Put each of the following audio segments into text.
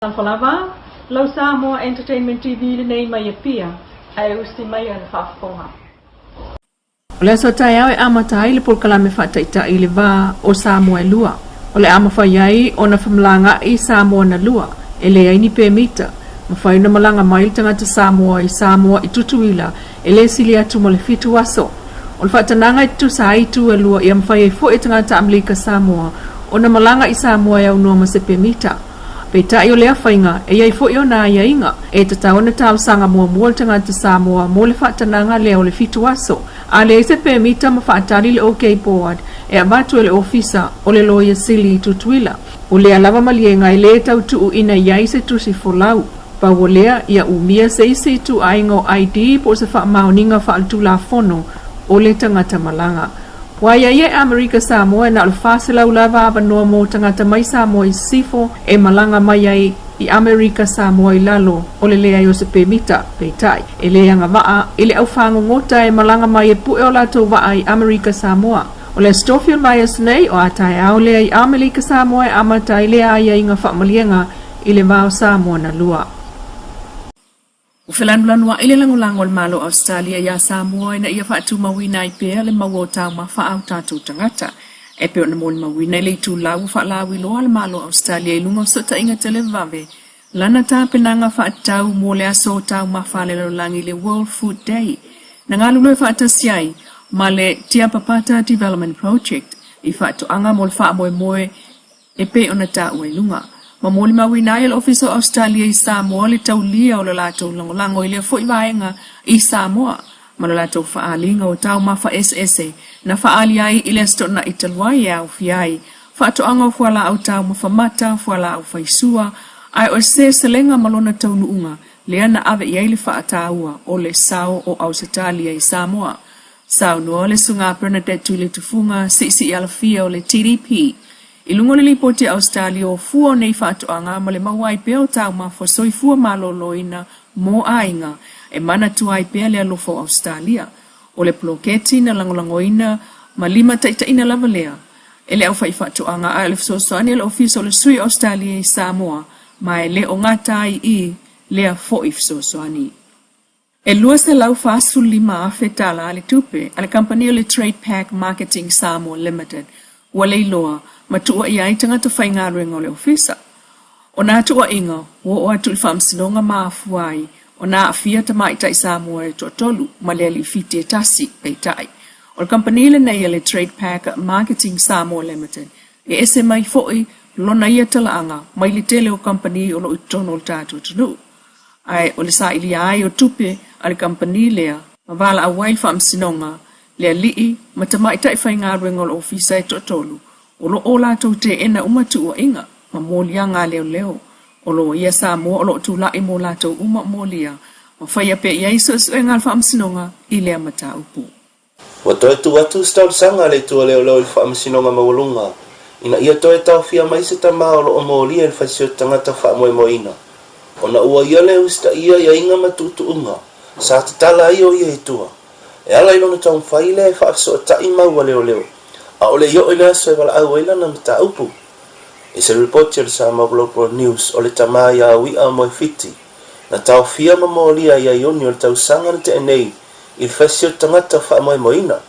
Talofa lava, lau Samoa Entertainment TV lenei mai Apia, ae usi maia le faafofoga. O le aso taeao e amata ai le polokalame faataitai i le va o Samoa e lua. O le a mafai ai ona femalagaai Samoa na lua, e leai ni pemita. Mafai ona malaga mai le tagata Samoa i Samoa i Tutuila e le sili atu ma le fitu aso. O le faatanaga e tutusa ai itu e lua ia mafai ai foi e tagata Amelika Samoa ona malaga i Samoa e aunoa ma se pemita. Peitai o lea faiga, e i ai foi ona aiaiga. E tatau ona talosaga muamua le tagata Samoa mo le faatanaga lea o le fitu aso. A leai se pemita ma faatali le OK Board e avatu e le Ofisa o le Loia Sili i Tutuila. O lea lava maliega e le tau tuuina i ai se tusi folau. Pau o lea, ia umia se isi ituaiga o ID po o se faamaoniga faaletulafono o le tagata malaga. Ua aiaia e Amerika Samoa e na o le 400 lava avanoa mo tagata mai Samoa i Sisifo e malaga mai ai i Amerika Samoa i lalo o le leai o se pemita. Peitai, e le agavaa i le aufāgogota e malaga mai e pue o latou vaa i Amerika Samoa. O le Aso Tofi o le vaiaso nei, o a taeao lea i Amerika Samoa e amata ai lea aiaiga faamaliega i le va o Samoa na lua. Ua felanulanua'i le lagolago a le Malo o Ausetalia iā Samoa ina ia faatumauina ai pea le maua o taumafa a o tatou tagata. E pei ona molimauina i le itulau ua faalauiloa a le Malo o Ausetalia i luga o fesootaiga televavave lana tapenaga faatatau mo le aso o taumafa a le lalolagi le World Food Day na galulue faatasi ai ma le Tiapapata Development Project i faatoaga mo le faamoemoe e pei ona taua i luga. Ma molimauina ai e le Ofisa o Ausetalia i Samoa le taulia o le latou lagolago i lea foi vaega i Samoa ma le latou faaaliga o taumafa eseese na faaali ai i le Aso Toonai talu ai e aofia ai faatoaga o fualaau taumafa mata, fualaau faisua, ae o se seleselega ma lona taunuuga lea na ave i ai le faataua o le sao o Ausetalia i Samoa. Saunoa le Susuga Bernadette Tuiletufuga, Siisii Alafia o le TDP, I luga o le Lipoti a Ausetalia o fua o nei faatoaga ma le maua ai pea o taumafa soifua maloloina mo aiga e manatua ai pea le alofa o Ausetalia. O le poloketi na lagolagoina ma limataitaiina lava lea e le aufaifaatoaga ae o le fesoasoani a le Ofisa o le Sui o Ausetalia i Samoa ma e le o gata ai i lea foi fesoasoani. E $245,000 tala le tupe a le kamupani o le Trade Pack Marketing Samoa Limited ua leiloa ma tuuaia ai tagata faigaluega o le ofisa. O nā tuuaiga ua oo atu i le faamasinoga ma afua ai ona aafia tamaitai Samoa e toatolu ma le alii Fiti e tasi, peitai, o le kamupani lenei a le Trade Pack Marketing Samoa Limited e ese mai foi lona ia talaaga mai le tele o kamupani o lo o i totonu o le tatou atunuu. Ae o le sailia ai o tupe a le kamupani lea ma valaau ai le faamasinoga, le alii ma tamaitai faigaluega o le ofisa e toatolu, o lo o latou teena uma tuuaiga ma moliaga a leoleo. O loia Samoa o lo o tulai mo latou uma molia ma faia pea i ai suesuega a le faamasinoga i lea mataupu. Ua toe tuu atu se talosaga a le Itu a Leoleo i le Faamasinoga Maualuga ina ia toe taofia mai se tama o lo o molia i le fasioti tagata faamoemoeina ona ua ia le usitaia aiaiga ma tuutuuga sa tatala ai o ia i tua e ala i lona taumafai lea e faafesootai mau a leoleo ʻaʻole i oo i le aso e valaau ai lana mataupu. I se lipoti a le Samoa Global News o le tama ia Aui'a Moefiti na taofia ma molia ia Iuni o le tausaga na tea nei i le fasioti tagata faamoemoeina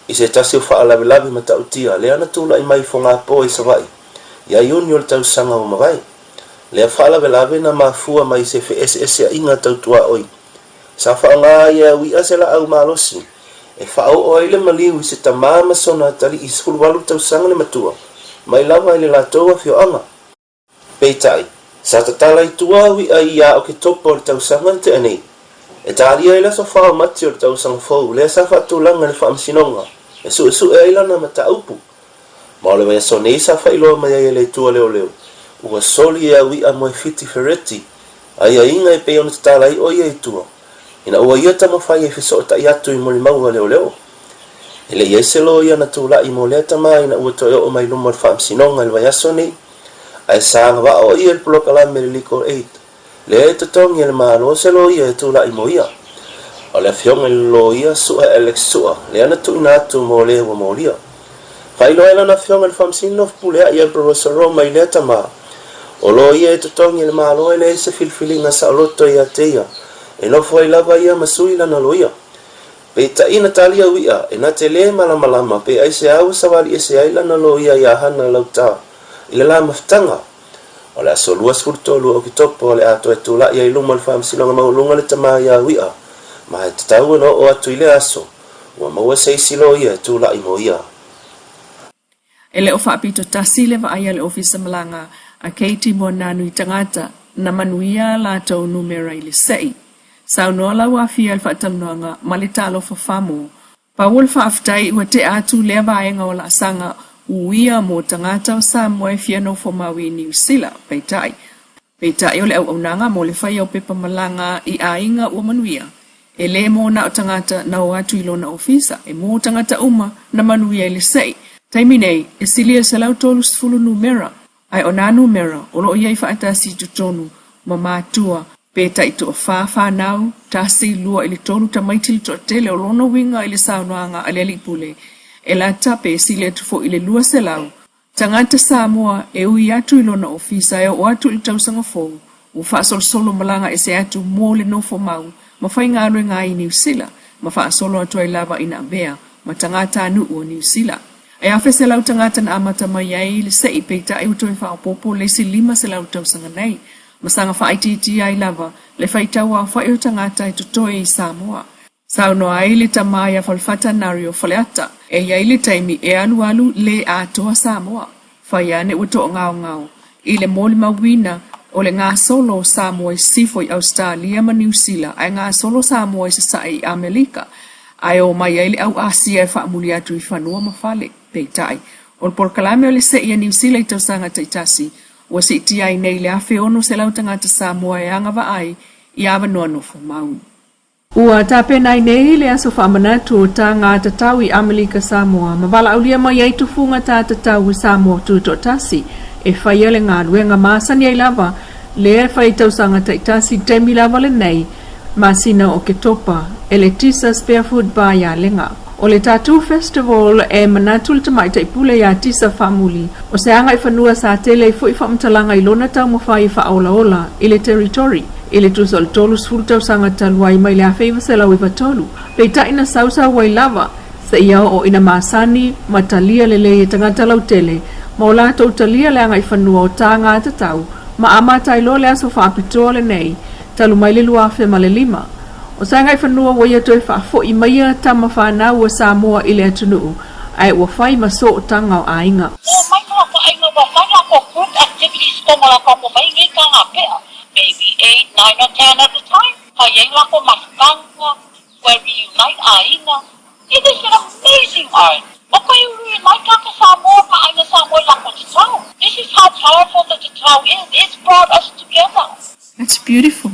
i se tasi o faalavelave matautia lea na tulai mai i Fogapo i Savaii ia Iuni o le tausaga ua mavae. Lea faalavelave na mafua mai i se feeseeseaiga tau tuaoi sa faaaoga ai e Aui'a se laau malosi e faaoo ai le maliu i se tama ma sona atalii 18 tausaga le matua mai lava i le latou afioaga. Peitai, sa tatala i tua au i'a i ia Oketopa o le tausaga na tea nei. E talia ai le aso 4 o Mati o le tausaga fou lea sa faatulaga e le Faamasinoga e suesue ai lana mataupu. Ma o le vaiaso nei sa faailoa mai ai e le Itu a Leoleo, ua soli e au i'a Moefiti Ferretti aiaiga e pei ona tatala ai o ia i tua, ina ua ia taumafai e fesootai atu i molimau a leoleo. E le i ai se loia na tulai mo lea tama ina ua toe oo mai luma o le Faamasinoga i le vaiaso nei. Ae sa agavaa o ia i le polokalame le Legal Aid, lea e totogi e le Malo se loia e tulai mo ia. O le afioga i le loia Su'a Alex Su'a lea na tuuina atu mo le ua molia. Faailoa e lana afioga i le Faamasino Fepuleai Emperor Saroma i lea tama. O loia e totogi e le Malo e leai se filifiliga saoloto ia te ia, e nofo ai lava ia ma sui lana loia. Peitai na talia uia, e na te lē malamalama pe aisea ua savali ese ai lana loia iā Hana Lautā i le lā mafutaga. O le aso 23 o Oketopa o le a toe tula'i ai i luma o le Faamasinoga Maualuga le tama iā Uia, ma e tatau ona oo atu i lea aso, ua maua se isi loia e tula'i mo ia. E le o faapito tasi le vaai a le Ofisa Malaga a Katie Moananu i tagata na manuia a latou numera i le se'i. Saunoa lauafia i le faatalanoaga ma le talofa famo. Pau o le faafetai ua tea atu lea vaega o laasaga uia mo tagata o Samoa e fia nofo mau i Niu Sila. Peitai, Peitai o le auaunaga mo le faia o pepa malaga i aiga ua manuia, e lē mō na o tagata na o atu i lona ofisa, e mō tagata uma na manuia i le seʻi. Taimi nei, e silia i le 130 numera, ae o nā numera o lo o i ai faatasi i totonu ma matua pe taitoafa fanau, tasi, lua i le tolu tamaiti le toatele o lona uiga i le saunoaga a le Alii Pule, e lata pe sili atu foi i le 200 Tagata Samoa e ui atu i lona ofisa e oo atu i le tausaga fou, ua faasolosolo malaga ese atu mo le nofo mau ma faigaluega ai i Niu Sila ma faasolo atu ai lava ina avea ma tagatanuu o Niu Sila. E 1,100 tagata na amata mai ai le seʻi peitai ua toe faaopoopo le isi 500 tausaga nei ma saga faaitiitia ai lava le faitau aofai o tagata e totoe i Samoa. Saunoa ai le tama ia Falefata Nario Faleata, e i ai le taimi e alualu le atoa Samoa, fai ane ua toagaogao i le molimauina o le gasolo o Samoa i sisifo i Ausetalia ma Niu Sila ae gasolo Samoa i sasae i Amelika ae o mai ai le au Asia e faamuli atu i fanua ma fale. Peitai, o le polokalame o le seʻi a Niu Sila i tausaga taitasi ua siitia ai nei le 1,600 tagata Samoa e agavaa ai i avanoa nofo mau. Ua tapena ai nei le aso faamanatu o Tāga Tatau i Amelika Samoa ma valaaulia mai ai tufuga tā tatau i Samoa Tutoatasi e faia le galuega masani ai lava lea e fai i tausaga taitasi i taimi lava lenei masina o Oketopa e le Tisa Spare Food Bar i Alega. O le Tattoo Festival e manatu le tamaitai pule iā Tisa faamuli o se agaifanua sa tele ai foi faamatalaga i lona taumafai e faaolaola i le territory i le tusa o le 30 tausaga talu ai mai le 1993, peitai na sausau ai lava seia oo ina masani ma talia lelei e tagata lautele ma o latou talia le agaifanua o tāga tatau ma amata ai loa le aso faapitoa lenei talu mai le 2005. O se agaifanua ua ia toe faafoi maia tama fanau a Samoa i le atunuu ae ua fai ma sootaga o aiga. O mai ka whainga ua whai lako group activities ko nga lako mai ngi ka nga pea. Maybe eight, nine or ten at a time. Whai ai lako mafukanga, where reunite aiga. It is an amazing art. O ka e reunite ka ka Samoa ma aina Samoa lako tatau. This is how powerful the tatau is. It's brought us together. That's beautiful.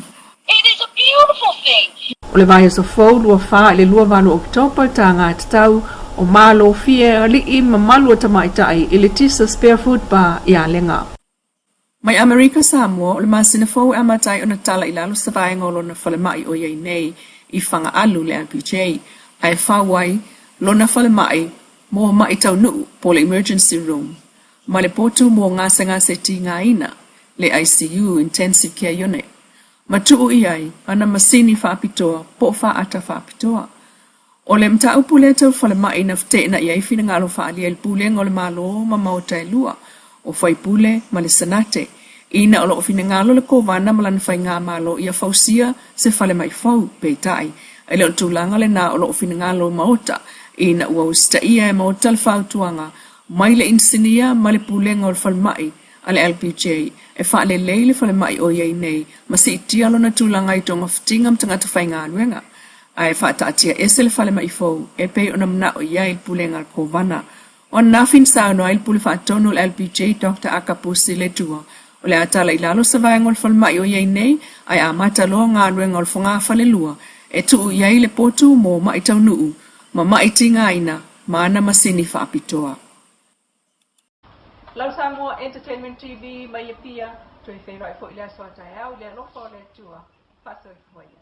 It is a beautiful thing. O le vaiaso fou 24 i le 28 Oketopa tāga tatau o Malo Fie Aliʻi mamalu o Tamaitai i le Tisa Spare Food Bar i Alega. Mai Amerika Samoa, o le masina fou e amata ai ona tala i lalo se vaega o lona falemai o i ai nei i Fagaalu le LPJ, ae fau ai lona falemai mo maʻi taunuu po o le emergency room ma le potu mo gasegase tigaina, le ICU, Intensive Care Unit, ma tuu i ai ana masini faapitoa po o faata faapitoa. O le mataupu lea tau falemai na feteenai ai finagalo faaalia i le Pulega o le Malo ma maota e lua, o Faipule ma le Senate, ina o lo o finagalo le Kovana ma lana faigamalo ia fausia se falemai fou, peitai, e le o le tulaga lena o lo o finagalo maota, ina ua usitaia e maota le fautuaga mai le inisinia ma le Pulega o le Falemai a le LPJ e faalelei le falemai o i ai nei ma siitia lona tulaga i togafitiga ma tagata faigaluega. Ae faataatia ese le falemai fou e pei ona manao i ai le Pulega a le Kovana. O ananafi na saunoa ai le Pule Faatonu o le LPJ Doctor Akapusi Letua, o le a tala i lalo se vaega o le falemai o i ai nei ae amata loa galuega o le fogafalelua e tuu i ai le potu mo maʻi taunuu ma maʻi tigaina ma ana masini faapitoa. Lau Samoa Entertainment TV mai Apia, toe feiloai foi i le aso a taeao i le alofa o le Atua. Faasoifua ia.